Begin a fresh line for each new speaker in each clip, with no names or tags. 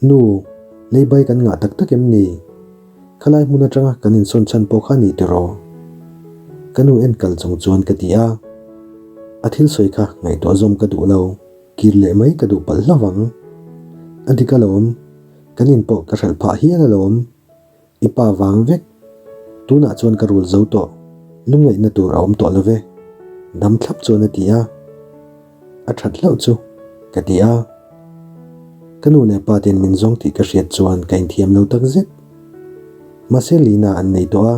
Nu, leibai kan ngah tak tak em ni? Khalai hmun atanga kan insawn chhan pawh kha a ni tiraw? Ka nu en kal chung chuan ka ti a. A thil sawi kha ngaihtuah zawm ka duh lo, kir leh mai ka duh palh hlauh ang. A dik alawm, kan in pawh ka hralh phah hial alawm. I pa vang vek. Tunah chuan ka rul zo tawh. Lungngaihna tur a awm tawh lo ve. Dam thlap chuan a ti a. A that hlauh chu ka ti a. Ka nu leh pa ten min zawng tih ka hriat chuan ka inthiam lo tak zet. Mahse Lina an nei tawh a,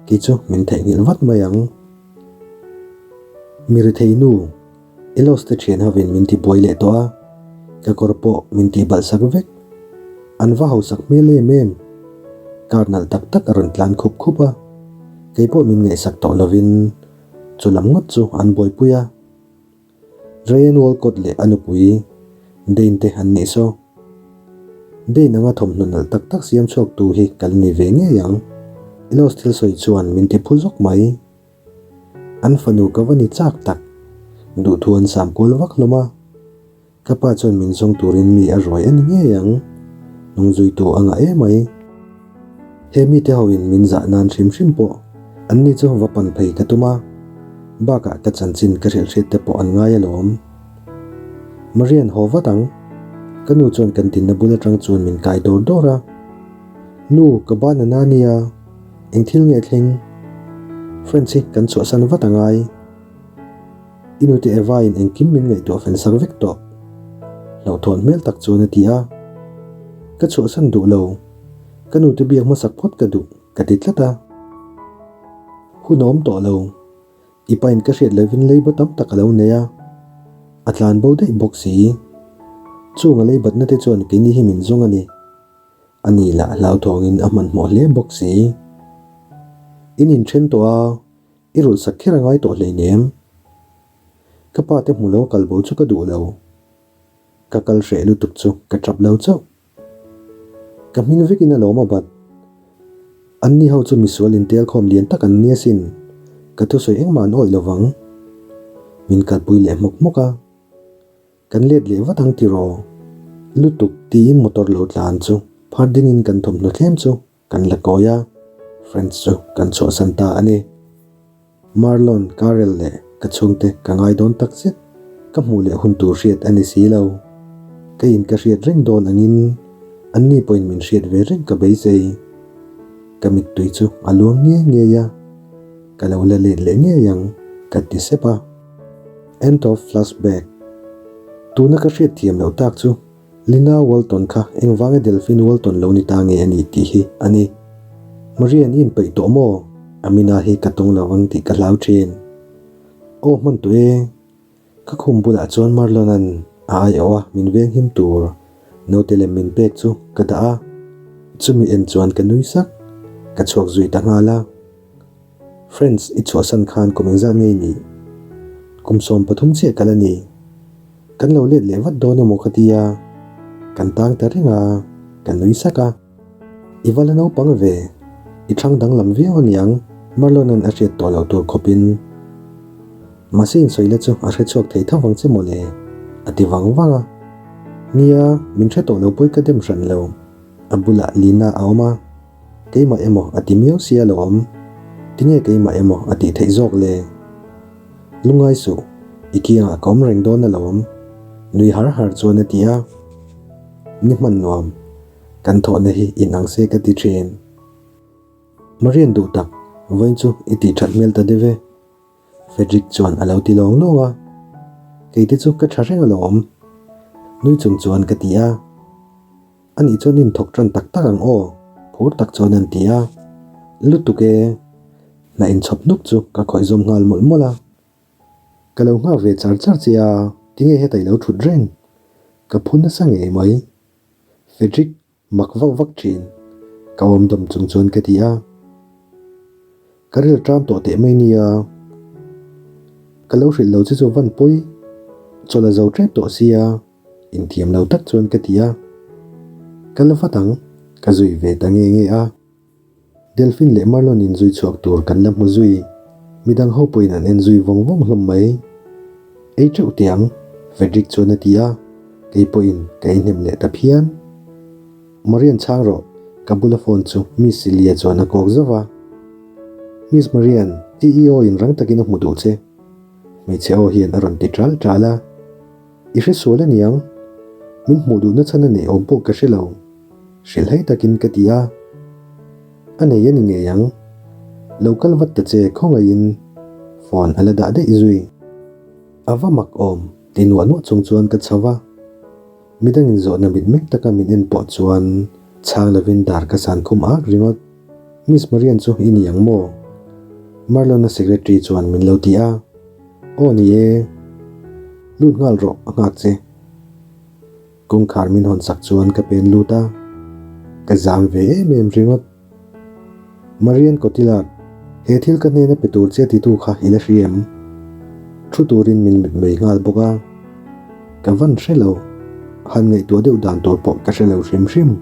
kei chu min theihnghilh vat mai ang. Mi rethei nu. Elos te thian hovin min ti buai leh tawh a, ka kawr pawh min tih balh sak vek. An va hausak hmel em em. Car nalh tak tak a rawn tlan khup khup a, kei pawh min ngaihsak tawh lovin chu lam ngawt chu an buaipui a. Ryan Walcott leh a nupui Dane te an nih saw. Dane anga thawmhnaw nalh tak tak siam chhuak tu hi ka la ni ve ngei ang. Elos thil sawi chuan min ti phu zawk mai. An fanu ka va ni chak tak. Duhthu an sam kual vak hlawm a. Ka pa chuan min zawng turin mi a ruai a ni ngei ang. Hnungzuitu a ngah emai. He mite hoin min zah nan hrim hrim pawh an ni chu va pan phei ka tum a. Bakah ka chanchin ka hrilh hriat te pawh an ngai alawm. Marian haw vat ang. Ka nu chuan kan dinna bul atang chuan min kai dawr dawr a. Nu, ka ban a na nia. Eng thil nge thleng? Friends hi kan chhuahsan vat a ngai. I nute Eva in engkim min ngaihtuah fel sak vek tawh. Hlauhthawn hmel tak chuan a ti a. Ka chhuahsan duh lo. Ka nute biak hmasak phawt ka duh, ka ti tlat a. Hun a awm tawh lo. I pain ka hriat lovin leiba tam tak a lo nei a. A tlan bo daih bawk si. Chung a leibatna te chuan keini hi min zawng a ni. A ni lah hlauthawngin a hmanhmawh hle bawk si. In inthen tawh a, i rulh sak kher a ngai tawh hleinem. Ka pa te hmu lo kal bo chu ka duh lo. Ka kal hreh lutuk chu ka tap lo chauh. Ka hming vekin a lawm a bat. Anni ho chu misual intel khawm lian tak an ni asin, ka thusawi engmah an awih lovang. Min kalpui leh hmawk hmawk a. Kan let leh vat ang tiraw? Lutuk tiin motor lo tlan chu phar dingin kan thawmhnaw thlem chu kan la kawi a, Friends chu kan chhuahsan ta a ni. Marlon, Karel leh ka chhungte ka ngai dawn tak zet, ka hmuh leh hun tur hriat a ni si lo. Keiin ka hriat reng dawn angin anni pawhin min hriat ve reng ka beisei. Ka mittui chu a luang ngei ngei a, ka lo la let leh ngei ang ka ti sep a. End of flashback. Tuna ka hriat thiam loh tak chu Lina Walton kha engvanga Delphine Walton lo ni ta nge a ni tih hi a ni. Marian i inpeih tawh maw? Amina hi ka tawng lo ang tih ka hlau thin. Aw hman tawh e. Ka khum bulah chuan Marlon-a'n a aiawh a min veng him tur naute lem min pek chu ka dah a. Chumi en chuan ka nui sak. Ka chhuak zui ta nghal a. Friends i chhuahsan khan kum engzat ngei ni? Kum 13 chiah kal a ni. Kan lo let leh vat dawn emaw ka ti a, kan tang ta reng a, ka nui sak a. I va la naupang ve, i thlang danglam viau aniang Marlon-a'n a hriat tawh loh tur khawpin. Mahse insawi la chu a hre chhuak thei tho vang che mawle, a ti vang vang a. Nia, min hre tawh lo pawi ka dem hran lo. A bulah Lina a awm a. Keimah emaw a ti miau sia lo awm? Tinge keimah emaw a tih theih zawk le? Lungngai suh, i kiangah ka awm reng dawn alawm, nui har har chuan a ti a. Ni hman nuam, kan thawhna hi inang se ka ti thin. Marian duh tak, vawiin chu i tih that hmel ta deuh e. Frederick chuan a lo ti lawng lawng a, Keite chu ka tha reng alawm, nui chung chuan ka ti a. Anih chuan inthawk tan tak tak ang aw, phur tak chuan an ti a. Lutuk e, hna inchhawp hnuk chu ka khawih zawm nghal mawlh mawlh a. Ka lo nghak ve char char che a, tinge heta i lo thut reng? Ka phu nasa ngei mai. Frederick mak vak vak thin, ka awm dawm chung chuan ka ti a. Ka ril ṭam tawh teh mai nia. Ka lo hrilh lo che chu van pawi, chawlh a zo ṭep tawh sia. Inthiam lo tak chuan ka ti a. Ka la vat ang, ka zui ve ta nge nge a. Delphine leh Marlon in zui chhuak tur kan la hmu zui. Midang ho pawhin an en zui vawng vawng hlawm mai. Ei teuh teh ang, Frederick chuan a ti a, kei pawhin ka inhnem leh ta phian. Marian chhang rawh, ka bula phone chu Miss Celia chuan a kawk zauh a. Miss Marian, CEO in rang takin a hmu duh che. Hmeichhe aw hian a rawn ti ṭal ṭal a. I hre sual a niang. Min hmuh duhna chhan a neih awm pawh ka hre lo. Hrilhhei takin ka ti a. A nei a ni ngei ang. Lo kal vat ta che khawngaihin phone a la dah daih zui. A va mak awm ti nuah nuah chung chuan ka chho va. Midangin zawhna mit mek taka min en pawh chuan chhang lovin dar ka san khum ak ringawt. Miss Marian chu i ni ang maw? Marlon-a secretary chuan min lo ti a. Aw ni e. Lut nghal rawh a nghak che. Kawngkhar min hawn sak chuan ka pen lut a, ka zam ve em em ringawt. Marian Cotillard, he thil ka hnena pe tur che titu kha i la hri em? Thu turin min mit mai nghal bawk a, ka van hre lo. Han ngaihtuah deuh dan tur pawh ka hre lo hrim hrim.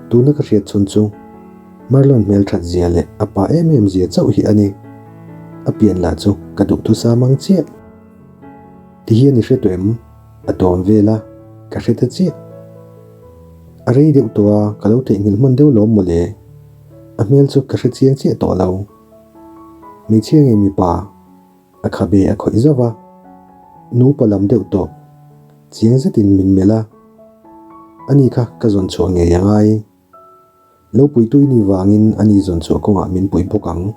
Tuna ka hriat chhun chu Marlon hmelthat zia leh a pa em em zia chauh hi a ni. A pian lah chu ka duhthusam ang chiah. Ti hian i hre tawh em? A tawm vel a, ka hre ta chiah. A rei deuh tawh a, ka lo theihnghilh hman deuh lawm mawle. A hmel chu ka hre chiang chiah tawh lo. Hmeichhia nge mipa? A khabe a khawih zauh a, nupa lam deuh tawh. Chiang zetin min melh a, ani kha ka zawn chhuah ngei a ngai. Lo puitu i nih vangin a ni zawn chhuah kawngah min pui bawk ang.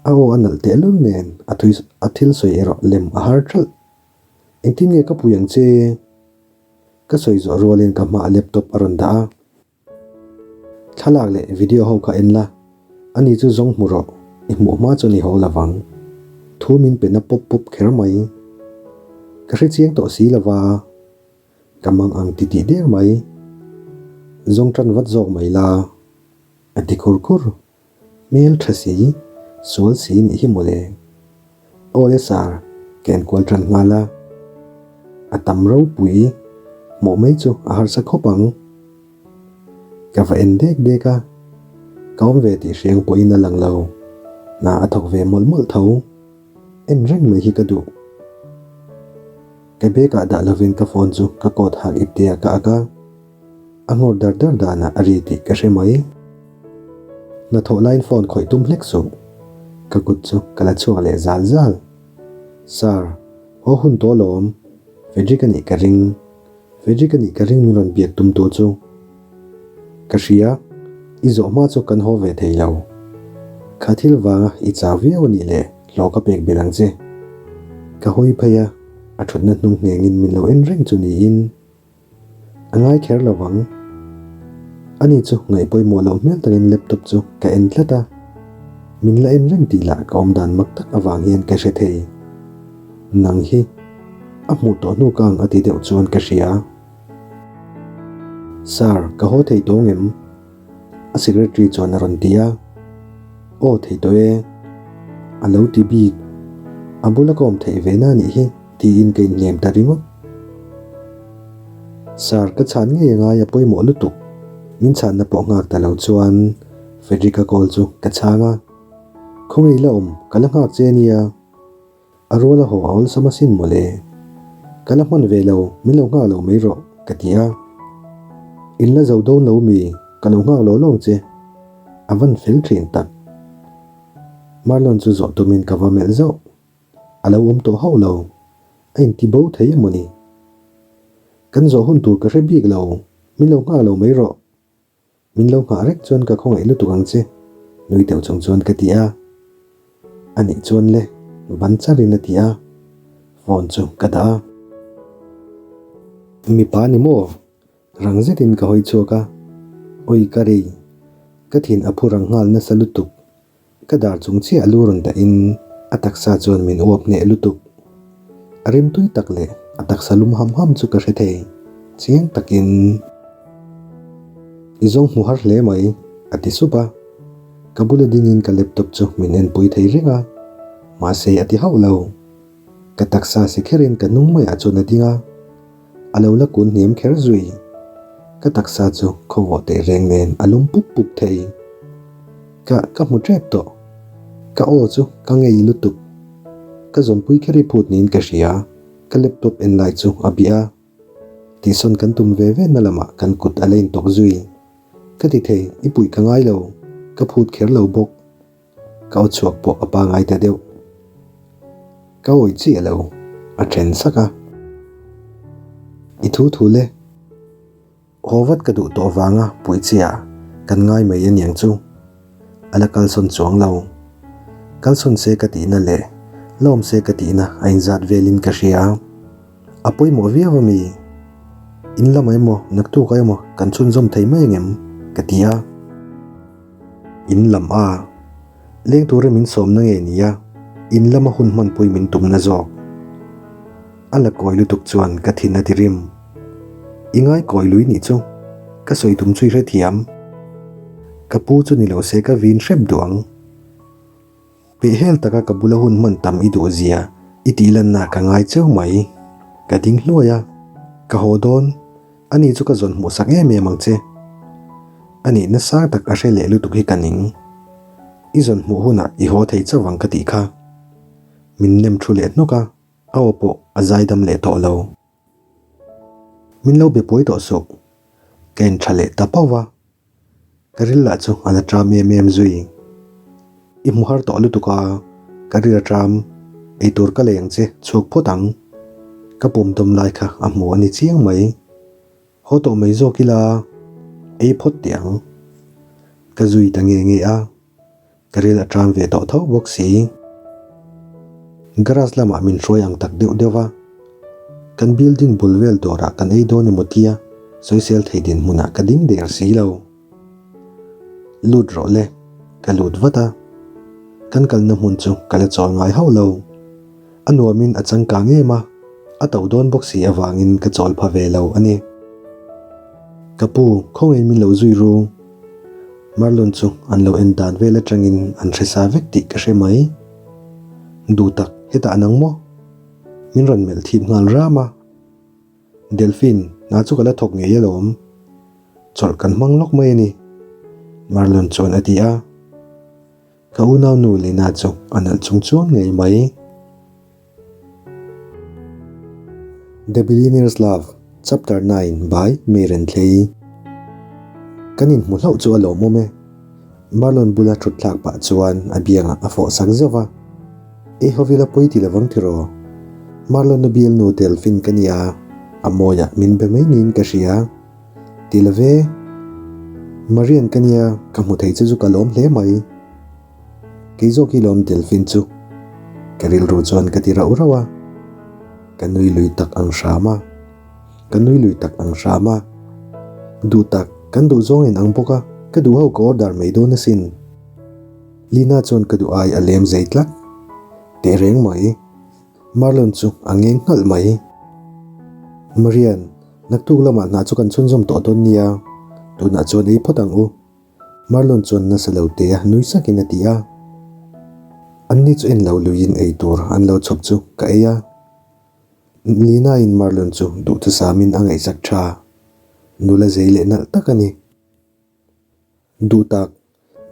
A aw a nalh tehlul nen a thui a thil sawi erawh lem a har ṭalh. Engtin nge ka pui ang che? Ka sawi zawh rualin ka hmaah laptop a rawn dah a. Thlalak leh video ho kha en la, ani chu zawng hmu rawh, i hmuh hma chuan i haw lo vang. Thu min pe na pawp pawp kher mai. Ka hre chiang tawh si lo va. Ka mang ang ti tih der mai. Zawng tan vat zawk mai la, a ti khur khur. Hmel tha si, sual si nih hi mawle. Aw le sir, ka enkual tan nghal a. A tam ropui, hmuh mai chu a harsa khawp ang. Ka va en dek dek a, ka awm ve tih hriang pawhin a lang lo. Hna a thawk ve mawlh mawlh tho. En reng mai hi ka duh. Ka bag ah dah lovin ka phone chu ka coat hak ipte ah ka ak a, a nghawr dar dar danah a ri tih ka hre mai. Hnathawh laiin phone khawih tum hlek suh. Ka kut chu ka la chhuak leh zal zal. Sir, haw hun tawh lawm. Frederick a nih ka ring. Frederick a nih ka ring min rawn biak tum tu chu. Ka hria, i zawh hma chu kan haw ve thei lo. Kha thil vanga i chau viau a nih le, hlawh ka pek belh ang che. Ka hawi phei a, a thutna hnung nghengin min lo en reng chu niin. A ngai kher lo vang. Ani chu ngaih pawimawh loh hmel takin laptop chu ka en tlat a. Min la en reng tih lah ka awm dan mak tak avang hian ka hre thei. Nang hi a hmuh tawh hnu ka ang a ti deuh chuan ka hria. Sir, ka haw thei tawh ngem? A secretary chuan a rawn ti a. Aw thei tawh e. A lo ti bik. A bula ka awm theih ve na nih hi tiin ka inhnem ta ringawt. Sir, ka chhan ngei a ngai a pawimawh lutuk. Min chhanna pawh nghak ta lo chuan Frederick-a call chu ka chhang a. Khawngaih la awm, ka la nghak che a nia. A rual a haw a awlsam asin mawle. Ka la hman ve lo, min lo nghak lo mai rawh, ka ti a. In la zo dawn lo mi, ka lo nghak lo lawng che. A van fel thin tak. Marlon chu zawh tumin ka va melh zauh. A lo awm tawh hauh lo. A inti bo thei emaw ni? Kan zawh hun tur ka hre bik lo, min lo nghak lo mai rawh. Min lo nghah rek chuan ka khawngaih lutuk ang che, nui deuh chung chuan ka ti a. A nih chuan le, ban charin a ti a, phone chu ka dah a. Mipa ni maw? Rang zetin ka hawi chhuak a, Awi ka rei, ka thin a phu rang nghal nasa lutuk. Ka dar chung chiah lu rawn dahin a taksa chuan min uap hneh lutuk. A rimtui tak leh a taksa lum ham ham chu ka hre thei chiang takin. I zawng hmu har hle mai, a ti sup a. Ka bula dingin ka laptop chu min enpui thei reng a, mahse a ti hauh lo. Ka taksa si kherin ka hnung maiah chuan a ding a. A lo la kun hniam kher zui. Ka taksa chu khawvawh teh reng nen a lum pup pup thei. Ka ka hmu tep tawh. Ka aw chu ka ngei lutuk. Ka zawnpui kher i phut niin ka hria. Ka laptop en lai chu a bih a. Tihsawn kan tum ve ve na lamah kan kut a la intawk zui. Ka ti thei, i puih ka ngai lo, ka phut kher lo bawk. Ka aw chhuak pawh a pangai ta deuh. Ka awih chiah lo, a then sak a. I thu thu le. Haw vat ka duh tawh vanga puih chiah kan ngai mai aniang chu. A la kalsawn chuang lo. Kalsawn se ka tihna leh lawm se ka tihna a inzat velin ka hria. A pawimawh viau a mi? In lamah emaw naktukah emaw kan chhunzawm thei mai angem? ka ti a. In lam a, leng tura min sawmna nge ni a, in lama hun hmanpui min tumna zawk. A la kawi lutuk chuan ka thin a ti rim. I ngai kawi lui nih chu, ka sawi tum chu i hrethiam. Ka pu chu ni lo se ka vin hrep duh ang. Pehhel taka ka bula hun hman tam i duh zia i tih lanna ka ngai cheu mai. Ka ding hluai a, ka haw dawn, ani chu ka zawn hmuh sak em em ang che. A nihna sang tak a hre leh lutuk hi ka ning. I zawn hmuh hunah i haw thei chauh ang ka tih kha. Min nem thu leh hnawk a, a aw pawh a zaidam leh tawh lo. Min lo be pawi tawh suh. Ka en tha leh ta pauh va. Ka ril lah chu a la ṭam em em zui. I hmu har tawh lutuk a, ka ril a ṭam. Eitur ka lei ang che, chhuak phawt ang. Ka pum dawm lai kha a hmu a ni chiang mai. Haw tawh mai zawk ila, ei phawt teh ang. Ka zui ta nge nge a. Ka ril a ṭam ve tawh tho bawk si. Garage lamah min hruai ang tak deuh deuh a, kan building bul vel dawrah kan ei dawn emaw tia sawisel thei dinhmunah ka ding der si lo. Lut rawh le, ka lut vat a. Kan kalna hmun chu ka la chawl ngai hauh lo. A nuamin a changkang em a, a to dawn bawk si avangin ka chawl pha ve lo a ni. Ka pu, khawngaih min lo zui ru. Marlon chu an lo en dan vel atangin an hre sa vek tih ka hre mai. Duh tak, hetah nang maw? Min rawn melh thip nghal ram a. Delphine, hna chu ka la thawk ngei alawm. Chawlh kan hmang lawk mai a ni, Marlon chuan a ti a. Ka unau nu Lena chu a nalh chung chuang ngei mai. The Billionaire's Love, Chapter 9 by Meirentlei Kan inhmu hlauh chu a lawmawm e. Marlon bula thut thlak pah chuan a biangah a fawh sak zauh va. Ei Hovila pawi ti lovang tiraw? Marlon-a bialnu Delphine ka nia, a mawiah min be mai niin ka hria. Ti lo ve. Marian ka nia, ka hmu thei che chu ka lawm hle mai. Kei zawk hi lawm Delphine chu. Ka rilru chuan ka ti rauh rauh a. Ka nui lui tak ang hram a. Ka nui lui tak ang hram a. Duh tak, kan duh zawng in ang bawk a, ka duh ho ka order mai dawn asin. Lina chuan ka duh ai a lem zei tlat. Tehreng mai. Marlon chu a ngeng nghalh mai. Marian, naktuk lamah hna chu kan chhunzawm tawh dawn nia, tunah chuan ei phawt ang u. Marlon chuan nasa lo te a nui sakin a ti a. Anni chu en lo luiin ei tur an lo chhawp chu ka ei a. Lina-in Marlon chu duhthusamin a ngaihsak tha. Nula zei leh nalh tak a ni. Duh tak,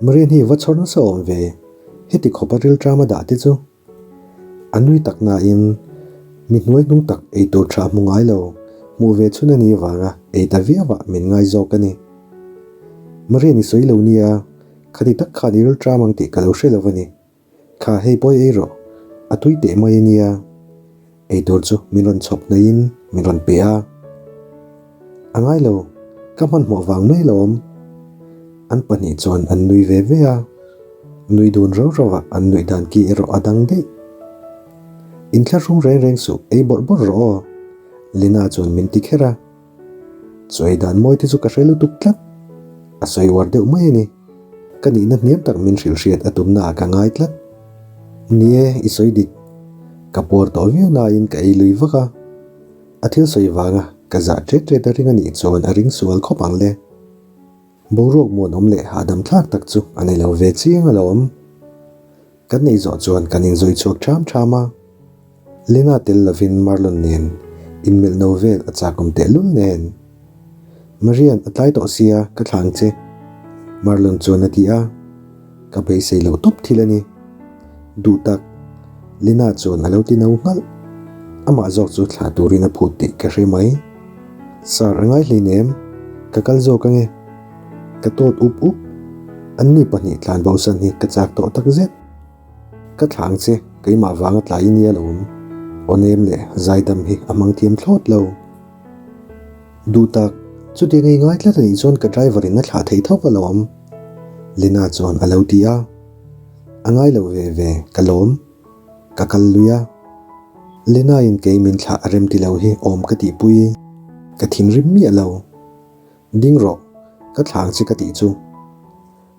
Marian hi va chhawr nasa awm ve, heti khawp a rilṭam a dah te chu. A nui tak nain, mi hnuai hnung tak ei tur ṭha hmu ngai lo, hmuh ve chhun a nih avanga ei ta viauah min ngai zawk a ni. Marian i sawi lo nia, khati tak khan i rilṭam ang tih ka lo hre lo a ni. Kha hei pawi ei rawh, a tui teh mai a nia. Eitur chu min rawn chhawp hnaihin min rawn pe a. A ngai lo, ka hmanhmawh vang mai lawm. An pahnih chuan an nui ve ve a, nui dun rau rau ah an nuih dan ki erawh a dang daih. Inthlahrung reng reng suh, ei bawrh bawrh rawh aw, Lina chuan min ti kher a. Chawi dan mawi te chu ka hre lutuk tlat. A sawi uar deuh mai a ni. Ka nihna hniam tak min hrilh hriat a tumna ah ka ngai tlat. Ni e, i sawi dik. Ka puar tawh viau nain ka ei lui vak a. A thil sawi vanga ka zah ṭet ṭet a ring a nih chuan a ring sual khawp ang le. Boruak muanawm leh hahdam thlak tak chu a nei lo ve chiang alawm. Kan neih zawh chuan kan inzui chhuak ṭham ṭham a. Lena tel lovin Marlon nen inmelh no vel a chakawm tehlul nen. Marian a tlai tawh sia ka thlang che, Marlon chuan a ti a. Ka beisei loh tawp thil a ni. Duh tak, Lena chuan a lo ti no nghalh. Amah zawk chu thlah turin a phut tih ka hre mai. Sir, a ngai hleinem, ka kal zawk ange. Ka tawt up up. Anni pahnih tlan bosan hi ka chak tawh tak zet. Ka thla ang che, keimah vanga tlai i nia lo awm. Aw nem leh zaidam hi a hmang thiam thlawt lo. Duh tak, chutiang ei ngai tlat a nih chuan ka driver in a thlah thei tho a lo awm. Lena chuan a lo ti a. A ngai lo ve ve, ka lawm. Ka kal lui a. Lena in kei min thlah a rem ti lo hi awm ka tihpui. Ka thinrim miah lo. Ding rawh, ka thlah ang che ka tih chu.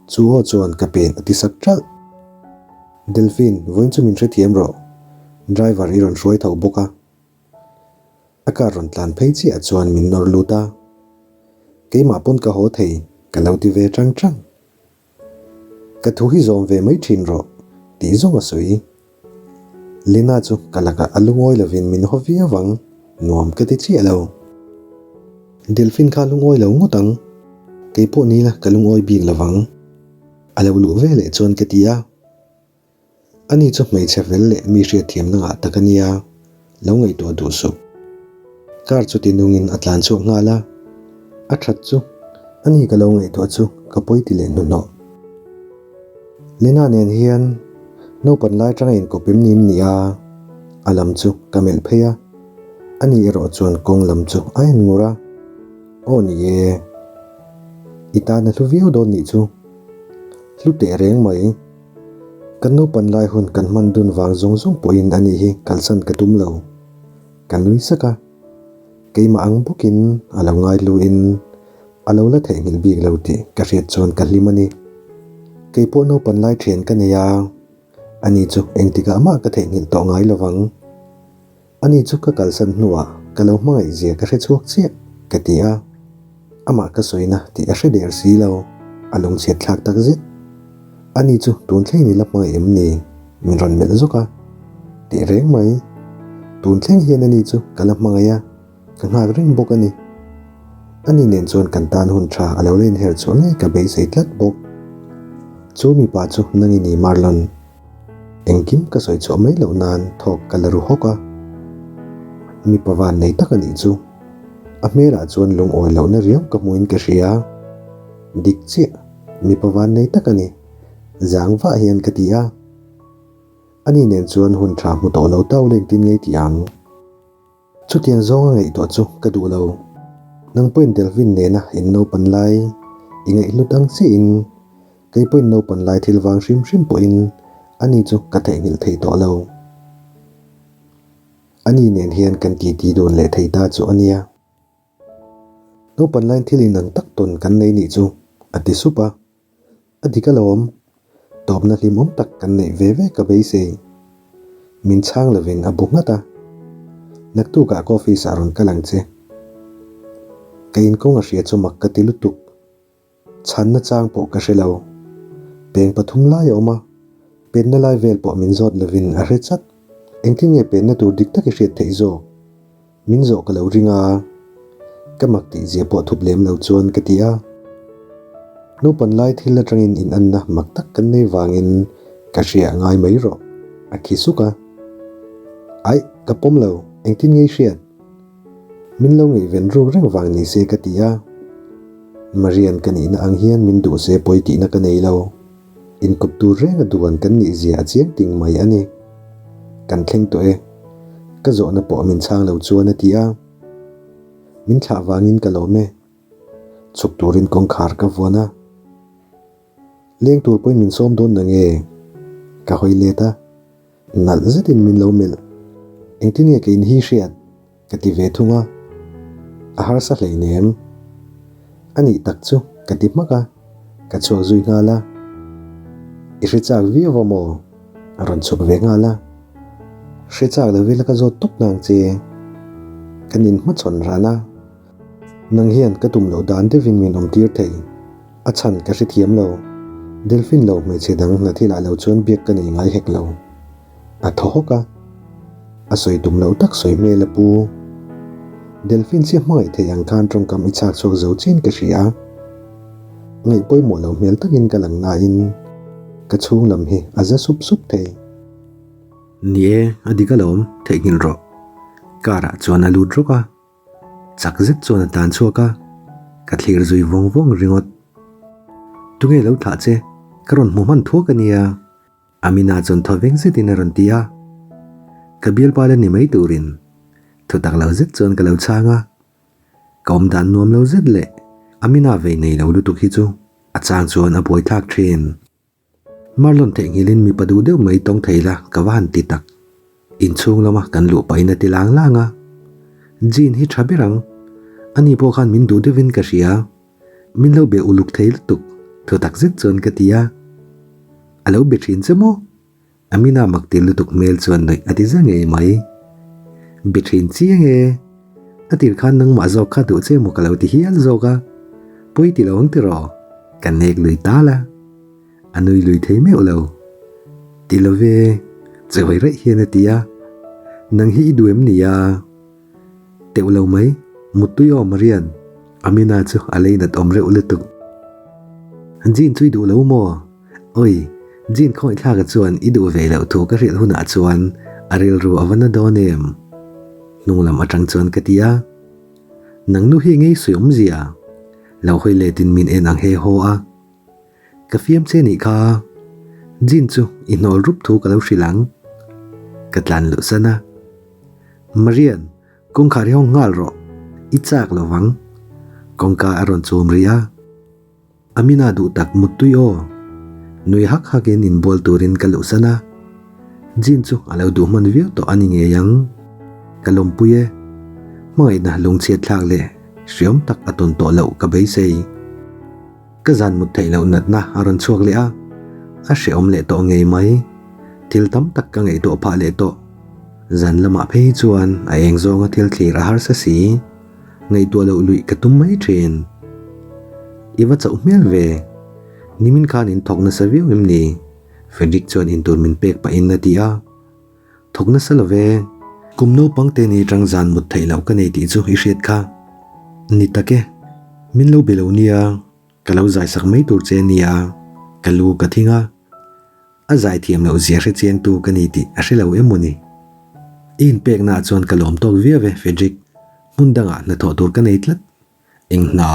Chu aw chuan ka pen a ti sak ṭalh. Delphine, vawiin chu min hrethiam rawh. Driver i rawn hruai tho bawk a. A car rawn tlan phei chiah chuan min nawr lut a. Keimah pawn ka haw thei, ka lo ti ve ṭang ṭang. Ka thu hi zawm ve mai ṭhin rawh, tih zawng a sawi. Lina chu ka lakah a lungawi lovin min haw viau ang, nuam ka ti chiah lo. Delphine kha lungawi lo ngawt ang, kei pawh nila ka lungawi bik lovang. A lo luh ve leh chuan ka ti a. Ani chu hmeichhe fel leh mi hriatthiamna ngah tak a nia, lo ngaihtuah duh suh. Car chu ti nungin a tlan chhuak nghal a, a that chu ani ka lo ngaihtuah chu ka pawi ti leh hnuhnawh. Lina nen hian naupan lai atanga inkawp em ni in ni a, a lam chu ka melh phei a, ani erawh chuan kawng lam chu a en ngur a, Aw ni e, i tan a hlu viau dawn nih chu, hlu teh reng mai. Kan naupan lai hun kan hman dun vang zawng zawng pawhin ani hi kalsan ka tum lo. Ka nui sak a, keimah ang bawkin a lo ngaihluin a lo la theihnghilh bik lo tih ka hriat chuan ka hlim a ni. Kei pawh naupan lai thian ka nei a, ani chu engtikah mah ka theihnghilh tawh ngai lo vang. Ani chu ka kalsan hnuah ka lo hmangaih zia ka hre chhuak chiah, ka ti a. Amah ka sawina tih a hre der si lo, a lungchhiat thlak tak zet. Ani chu tun thleng i la hmangaih em ni? Min rawn melh zawk a. Teh reng mai. Tun thleng hian ani chu ka la hmangaih a, ka nghak reng bawk a ni. Ani nen chuan kan tan hun tha a lo la inher chhuah ngei ka beisei tlat bawk. Chu mipa chu nang i ni Marlon. Engkim ka sawi chhuah mai loh nan thawk ka la ru hawk a. Mipa van nei tak a nih chu. A hmelah chuan lungawi lohna riau ka hmuin ka hria. Dik chiah, mipa van nei tak a ni. Zang vah hian ka ti a. Ani nen chuan hun tha hmu tawh lo tau leng tin ngei ti ang. Chutiang zawnga ngaihtuah chu ka duh lo. Nang pawhin Delvin nena in naupan lai i ngaihhlut ang chiahin kei pawhin naupan lai thil vang hrim hrim pawhin ani chu ka theihnghilh thei tawh lo. Ani nen hian kan titi dun leh thei ta chu a nia. Naupan laiin thil inang tak tawn kan nei nih chu, a ti sup a. A dik alawm, tawpna hlimawm tak kan neih ve ve ka beisei. Min chhang lovin a bu nghat a. Naktukah ka office ah rawn kal ang che. Ka inkawng a hria chu mak ka ti lutuk. Chhanna chang pawh ka hre lo. Peng pathum lai a awm a, penna lai vel pawh min zawt lovin a hre chat. Engtin nge penna tur dik tak i hriat theih zawk? Min zawh ka lo ring a, ka mak tih zia pawh thup lem lo chuan ka ti a. Naupan lai thil atangin inanna mak tak kan nei vangin ka hria ngai mai rawh, a khi suk a. Aih, ka pawm lo, engtin nge i hriat? Min lo ngaihven ruk reng vang ni se ka ti a. Marian ka nihna ang hian min duh se pawi tihna ka nei lo. Inkawp tur renga duan kan nih zia a chiang ting mai a ni. Kan thleng tawh e. Ka zawhna pawh min chhang lo chuan a ti a. Min thlah vangin ka lawm e. Chhuk turin kawngkhar ka vuan a. Leng tur pawhin min sawm dawn nange? Ka hawi let a. Nalh zetin min lo melh. Engtin nge ka in hi hriat? Ka ti ve thung a. A harsa hleinem. A nih tak chu ka ti hmak a, ka chhuak zui nghal a. I hre chak viau va maw? A rawn chhuk ve nghal a. Hre chak lo ila ka zawt tawp nang che. Kan inhmachhawn ran a. Nang hian ka tum loh dan deuhin min awmtir thei. A chhan ka hrethiam lo. Delphine lo hmeichhe dang hna thilah lo chuan biak ka nei ngai hek lo. A thaw hawk a. A sawi tum loh tak sawi hmel a pu. Delphine chiah hmangaih theih ang khan tawngkam i chhak chhuak zo chin ka hria. Ngaih pawimawh lo hmel takin ka lang nain ka chhung lam hi a za sup sup thei. Ni e, a dik alawm, theihnghilh rawh. Car ah chuan a lut rawk a. Chak zet chuan a tlan chhuak a, ka thlir zui vawng vawng ringawt. Tunge lo thlah che? Ka rawn hmu hman thuak a nia. Amina chuan thaw veng zetin a rawn ti a. Ka bialpa la ni mai turin thutak lo zet chuan ka lo chhang a. Ka awm dan nuam lo zet leh Amina vei nei lo lutuk hi chu a chang chuan a buaithlak thin. Marlon theihnghilhin mipa duh deuh mai tawng thei la ka va han ti tak. Inchhung lama kan luh pahin a ti lang lang a. Jean hi tha ber ang. Ani pawh khan min duh deuhin ka hria. Min lo be uluk thei lutuk, thu tak zet chuan ka ti a. A lo be thin che maw? Amina mak ti lutuk hmel chuan nuih a ti za ngei mai. Be thin chiang e. A tir khan nangmah zawk kha duh che maw ka lo ti hial zawk a. Pawi ti lo ang tiraw? Ka nek lui tal a. A nui lui thei meuh lo. Ti lo ve, chawi raih hian a ti a. Nang hi i duh em ni a? Teuh lo mai, muttui aw Marian, Amina chu a lei nat awm reuh lutuk. Jean chu i duh lo maw? Oi, Jean khawngaihthlaka chuan i duh ve loh thu ka hrilh hunah chuan a rilru a va na dawn em? Hnung lam atang chuan ka ti a. Nang nu hi ngei sawi awmzia? Lo hawi letin min en ang he haw a. Ka fiam che nih kha, Jean chu i hnawl rup thu ka lo hrilh ang. Ka tlan luh san a. Marian, kawngkhar hi hawng nghal rawh, i chak lo vang. Kawngka a rawn chum rih a. Amina duh tak muttui aw. Nui hak hakin inbual turin ka luh san a. Jean chu a lo duh hman viau tawh a ni ngei ang. Ka lawmpui e. Hmangaihna lungchhiat thlak leh hriawm tak a tawn tawh loh ka beisei. Ka zan mut theih loh natna a rawn chhuak leh a, a hrehawm leh tawh ngei mai. Thil tam tak ka ngaihtuah phah leh tawh. Zan lamah phei hi chuan a eng zawnga thil thlir a harsa si. Ngaihtuah loh luih ka tum mai thin. I va chauh hmel ve. Nimin khan in thawk nasa viau em ni? Frederick chuan intur min pek pahin a ti a. Thawk nasa lo ve. Kum naupang te ni tang zan mut theih loh ka nei tih chu i hriat kha. Ni tak e. Min lo be lo nia, ka lo zai sak mai tur che nia, ka lu ka thing a. A zai thiam loh zia hre chiang tu ka ni tih a hre lo em maw ni? I inpekna ah chuan ka lawm tawk viau e Frederick, hmun dangah hnathawh tur ka nei tlat. Eng hna?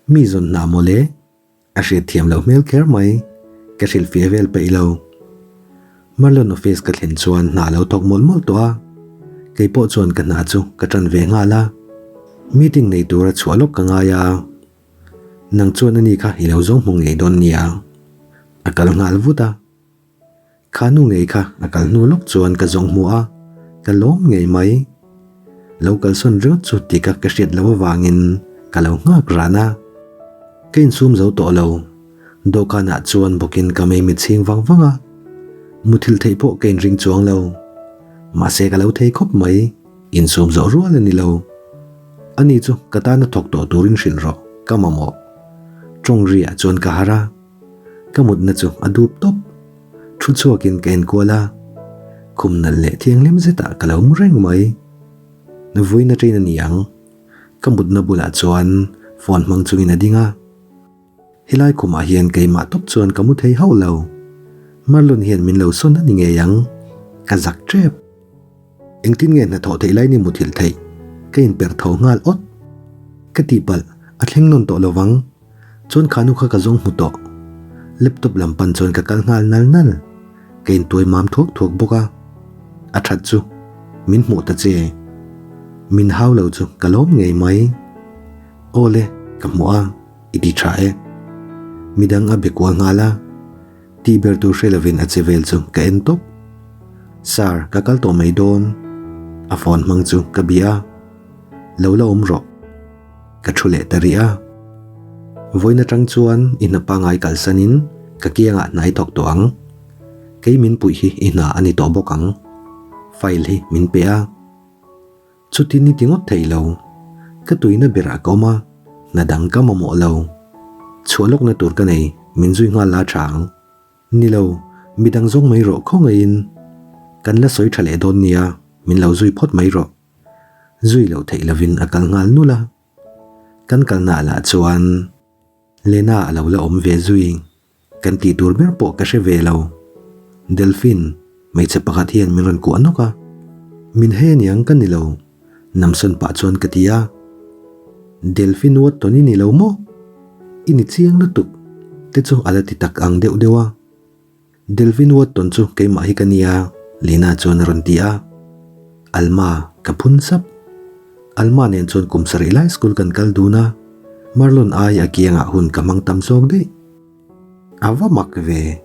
Mi zawn hna maw le? A hriat thiam loh hmel kher mai, ka hrilhfiah vel peih lo. Marlon office ka thlen chuan hna a lo thawk mawlh mawlh tawh a, kei pawh chuan ka hna chu ka tan ve nghal a. Meeting nei tura chhuah lawk ka ngai a, nang chuan ani kha i lo zawng hmu ngei dawn nia. A kal nghal vut a. Kha nu ngei kha a kal hnu lawk chuan ka zawng hmu a, ka lawm ngei mai. Lo kalsawn ringawt chu ti ka ka hriat loh avangin ka lo nghak ran a. Ka insum zo tawh lo. Dawhkanah chuan bawkin ka mei mit chhing vang vang a. Muthilh theih pawh ka inring chuang lo. Mahse ka lo thei khawp mai, insum zawh rual a ni lo. Ani chu ka tana thawk tawh turin hrilh rawh, ka mamawh. Tawng riah chuan ka harh a. Ka mutna chu a dup tawp. Thu chhuakin ka enkual a, khum nalh leh thianghlim zetah ka lo mu reng mai. Vawiin aṭain a ni ang. Ka mutna bulah chuan phone hmang chungin a ding a. Helai khumah hian keimah tawp chuan ka mu thei hauh lo. Marlon hian min lo sawn a ni ngei ang. Ka zak ṭep. Engtin nge hnathawh theih lai ni muthilh theih? Ka inperh tho nghal awt. Ka tihpalh, a thleng nawn tawh lovang. Chuan kha nu kha ka zawng hmu tawh. Laptop lam pan chuan ka kal nghal nal nal. Ka intuai mam thuak thuak bawk a. A that chu min hmuh ta che. Min hau lo chu ka lawm ngei mai. Aw le, ka hmuh a, i ti tha e. Midang a be kual nghal a. Tih ber tur hre lovin a che vel chu ka en tawp. Sir, ka kal tawh mai dawn. A phone hmang chu ka bia a. Lo la awm rawh. Ka thu leh ta rih a. Vawiin atang chuan i hna pangai kalsanin ka kiangah hnai thawk tawh ang. Kei min puih hi i hna a ni tawh bawk ang. File hi min pe a. Chutin i ti ngawt thei lo. Ka tuina berah ka awm a, hna dang ka mamawh lo. Chhuah lawkna tur ka nei, min zui nghal la tha ang. Ni lo, midang zawng mai rawh khawngaihin. Kan la sawi tha leh dawn nia, min lo zui phawt mai rawh. Zui loh theih lovin a kal nghal nulh a. Kan kalnaah lah chuan Lena a lo la awm ve zui. Kan tih tur ber pawh ka hre ve lo. Delphine, hmeichhe pakhat hian min rawn kuah nawk a. Min hei aniang ka ni lo. Namsawn pah chuan ka ti a. Delphine Watton i ni lo maw? I ni chiang lutuk te chu a la ti tak ang deuh deuh a. Delphine Watton chu keimah hi ka nia, Lina chuan a rawn ti a. Alma, ka phun sap. Alma nen chuan kum sarih lai school kan kal dun a, Marlon ai a kiangah hun ka hmang tam zawk daih. A va mak ve.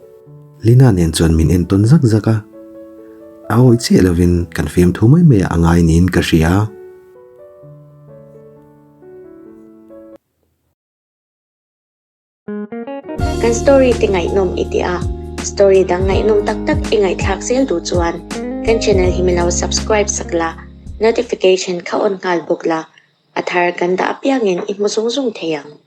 Lina nen chuan min entawn zak zak a. A awih chiah lovin kan fiamthu mai mai ah a ngai niin ka hria.
Kan story te ngaihnawm i ti a, story dang ngaihnawm tak tak i ngaihthlak zel duh chuan kan channel hi milo subscribe sak la, notification kha on nghal bawk la, a thar kan dah apiangin i hmu zung zung thei ang.